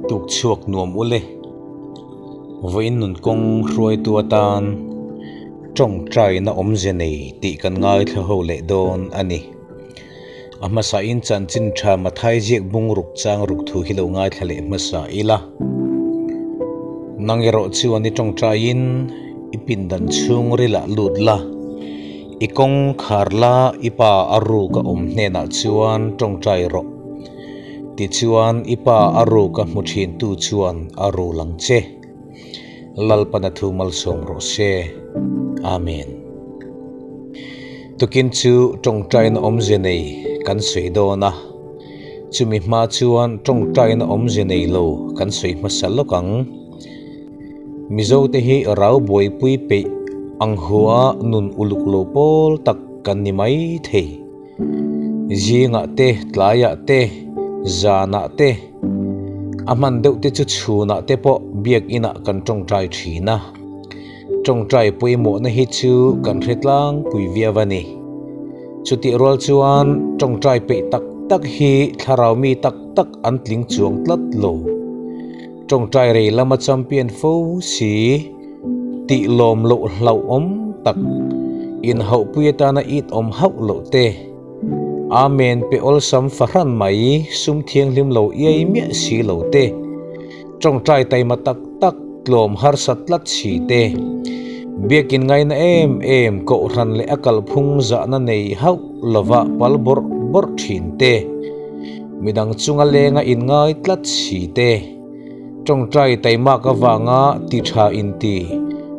Tuk chhuak nuam ule. Vawiin nun kawng hruaitu atan tawngtaina awmze nei tih kan ngaithla ho leh dawn a ni. A hmasain chanchin tha Mathai ziak bung ruk chang ruk thu hi lo ngaithla leh hmasa ila. Nang erawh chuan i tawngtaiin i pindan chhungrilah lut la, i kawng khar la i pa a ruk a awm hnenah chuan tawngtai rawh. Tichuan i pa a ruk a hmu thintu chuan a rul ang che. Lalpana thu malsawm rawh se. Amen. Tukin chu tawngtaina awmze nei kan sawi dawn a, chumi hma chuan tawngtaina awmze nei lo kan sawi hmasa lawk ang. Mizote hi rau buaipui peih ang hua nun uluk lo pawl tak kan ni mai thei. Zingah te, tlaiah te, zanah te, a hman deuh te chu chhunah te pawh biakinah kan tawngtai thin a. Tawngtai pawimawhna hi chu kan hre tlangpui viau a ni. Chutih rual chuan tawngtai peih tak tak hi thlarau mi tak tak an tling chuang tlat lo. Tawngtai rei lama champion fo si tih lawm loh hlauhawm tak inhauhpui atana it awm hauh loh te, Amen pe awlsam fahran mai sum thianghlim lo iai miah si lo te, tawngtai taima tak tak tlawm harsa tlat si te, biakin ngaina em em kohhran leh a kalphung zahna nei hauh lova pal bawrh bawrh thin te, midang chunga lenga inngai tlat si te, tawngtai taimak avanga ti tha inti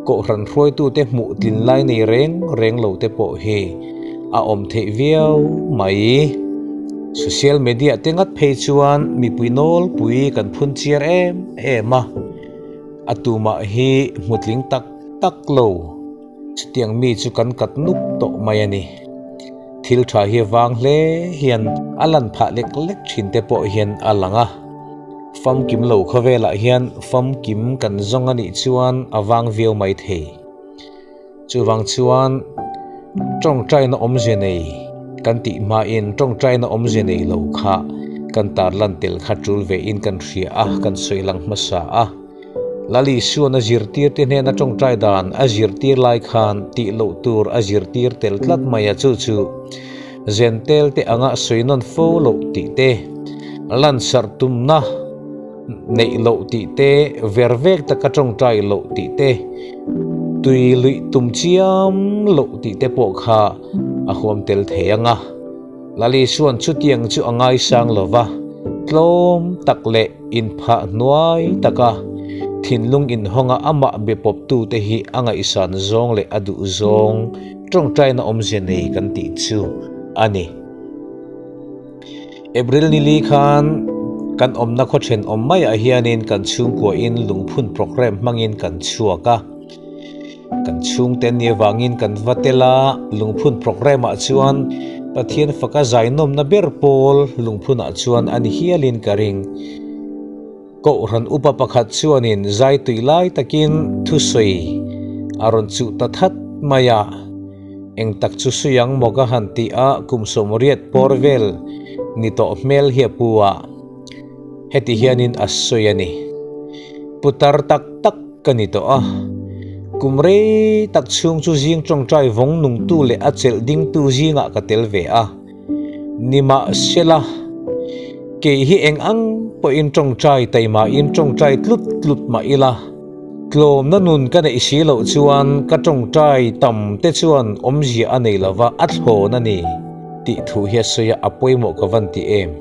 kohhran hruaitute hmuh tlin lai nei reng reng lo te pawh hi a awm theih viau mai. Social media te ngat phei chuan mipui nawlpui kan phun chiar em em a, a tumah hi hmutling tak tak lo. Chutiang mi chu kan kat nuk tawh mai a ni. Thil tha hi vang hle hian a lan phah lek lek thin te pawh hian a lang a. Famkim lo khawvelah hian famkim kan zawng a nih chuan a vang viau mai thei. Chuvang chuan tawngtaina awmze nei kan tih hmain tawngtaina awmze nei lo kha kan tarlan tel kha tul vein kan hria a, kan sawi lang hmasa a. Lali Suan a zirtirte hnena tawngtai dan a zirtir lai khan tih loh tur a zirtir tel tlat mai a, chu chu Zentel te anga sawi nawn fo loh tih te, lansarh tumna neih loh tih te, ver vek taka tawngtai loh tih te, tui luih tum chiam loh tih te pawh kha a huam tel thei ang a. Lali Suan chutiang chu a ngaisang lo va, tlawm tak leh inphah hnuai taka thinlung inhawnga amah be pawptute hi a ngaihsan zawng leh a duh zawng tawngtaina awmzia nei kan tih chu a ni. April nili khan kan awmna khaw thenawm maiah hianin kan chhungkuain lungphun programme hmangin kan chhuak a. Kan chhungte ni avangin kan va tel a, lungphun programme ah chuan Pathian faka zainawmna ber pawl lungphunah chuan a ni hialin ka ring. Kohhran upa pakhat chuanin zai tui lai takin thusawi a rawn chuh ta that mai a, eng tak chu sawi ang maw ka han tih a, kum 80 pawr vel ni tawh hmel hi a pu a, heti hianin a sawi a ni. Putar tak tak ka ni tawh a, kum rei tak chhung chu zing tawngtai vawng nungtu leh a chelh dingtu zingah ka tel ve a. Nimahsela, kei hi eng ang pawhin tawngtai taimahin tawngtai tlut tlut mah ila, tlawmna nun ka neih si loh chuan ka tawngtai tam te chuan awmzia a nei lova a thlawn a ni tih thu hi a sawi a, a pawimawh ka van ti em.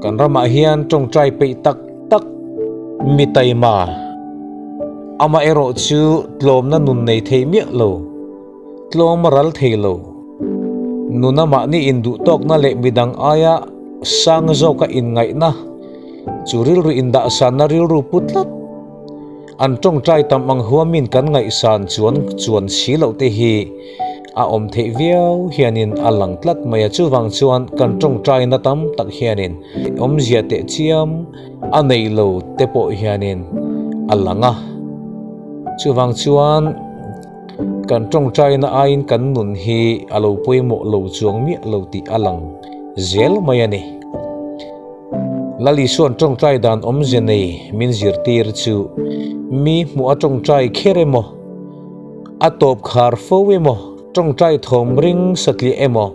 Kan ramah hian tawngtai peih tak tak mi taima, amaherawh chu tlawmna nun nei thei miah lo. Tlawm a ral thei lo. Nuna mahni induh tawkna leh midang aia sang zawka inngaihna chu rilru indahsanna rilru pu tlat. An tawngtai tam ang huamin kan ngaihsan chuan chuan si loh te hi a awm theih viau hianin a lang tlat mai a. Chuvang chuan kan tawngtaina tam tak hianin awmzia teh chiam a nei lo te pawh hianin a lang a. Chuvang chuan. Kan tawngtaina aiin kan nun hi a lo pawimawh lo chuang miah lo tih a lang zel mai a ni. Lal Isua'n tawngtai dan awmze nei min zirtir chu mi hmuh a tawngtai kher emaw, a tawp khar fo emaw, tawngtai thawm ring satliah emaw,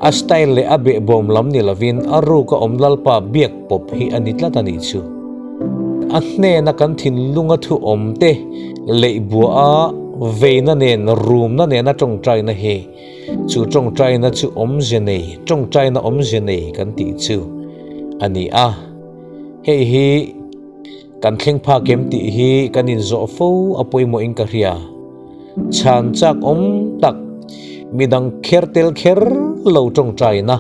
a style leh a behbawm lam ni lovin a ruk a awm Lalpa biak pawp hi a ni tlat a nih chu. A hnena kan thinlunga thu awm te leih buah a veina nen rumna nena tawngtaina hi Chu tawngtaina chu awmze nei, tawngtaina awmze nei kan tih chu a ni a. Hei hi kan thleng phak em tih hi kan inzawh fo a pawimawhin ka hria. Chhan chak awm tak, midang kher tel kher lo tawngtaina,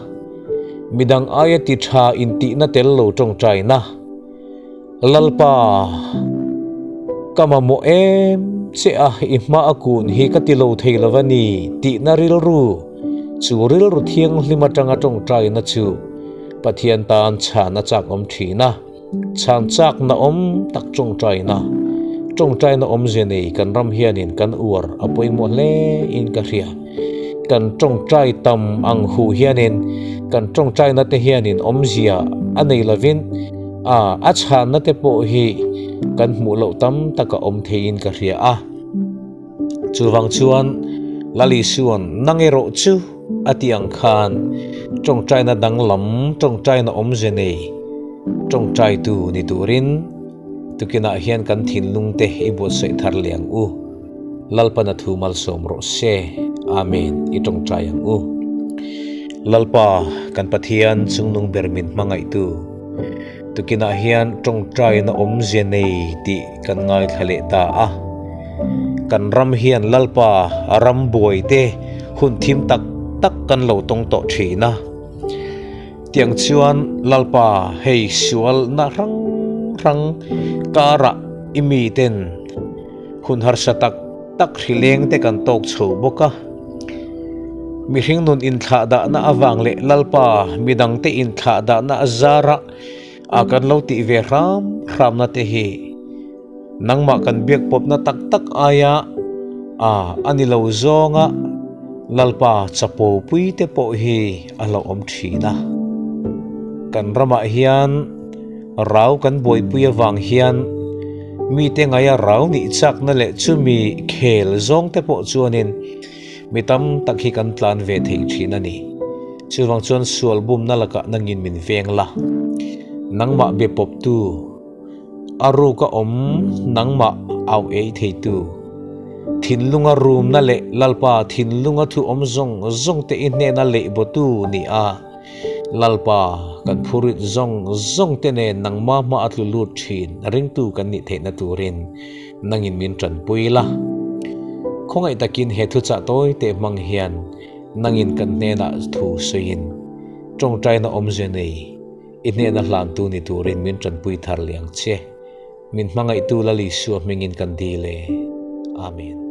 midang aia ti tha intihna tel lo tawngtaina, Lalpa, ka mamawh em che a, i hma a kun hi ka ti lo thei lo va ni tihna rilru, chu rilru thianghlim atanga tawngtaina chu Pathian tan chhan a chak awm thin a, chhan chakna awm tak tawngtaina, tawngtaina awmzia nei kan ram hianin kan uar a pawimawh hle in ka hria. Kan tawngtai tam ang huh hianin kan tawngtaina te hianin awmzia a nei lovin, A, a chhanna te pawh hi kan hmuh loh tam tak a awm theiin ka hria a. Chuvang chuan Lal Isua'n nang erawh chu a tih ang khan tawngtaina danglam, tawngtaina awmze nei tawngtaitu ni turin tukinah hian kan thinlung te i buatsaih thar leh ang u. Lalpana thu malsawm rawh se. Amen. I tawngtai ang u. Lalpa, kan Pathian chungnung ber min hmangaihtu, tukinah hian tawngtaina awmzia nei tih kan ngaithla leh ta a. Kan ram hian Lalpa ram buai te hun thim tak tak kan lo tawng tawh thin a. Tiang chuan Lalpa hei sualna hrang hrang karah i miten Hun harsa tak tak hrileng te kan tawk chho bawk a. Mihring nun inthlahdahna avang leh Lalpa midangte inthlahdahna a zara a kan lo tih ve hram hramna te hi nangmah kan biak pawpna tak tak aia a a ni lo zawnga Lalpa chapo pui te pawh hi a lo awm thin a. Kan ramah hian Rau kan buaipui avang hian mite ngaia rau nih chakna leh chumi khel zawng te pawh chuanin mi tam tak hi kan tlan ve thei thin a ni. Chuvang chuan sual bumna lakah nangin min veng la. Nangmah be pawptu, a ruka awm nangmah au ei theitu, thinlunga rumna leh Lalpa thinlunga thu awm zawng zawng te i hnena leih bawtu ni a. Lalpa, kan phurit zawng zawng te nen nangmah hma a tlu lut thin ringtu kan nih theihna turin nangin min tanpui la. Khawngaih takin he thuchah tawi teh hmang hian nangin kan hnenah thu sawiin tawngtaina awmzia nei i hnena hlantu ni turin min tanpui thar liang che. Min hmangaihtu Lal Isua hmingin kan dil e. Amen.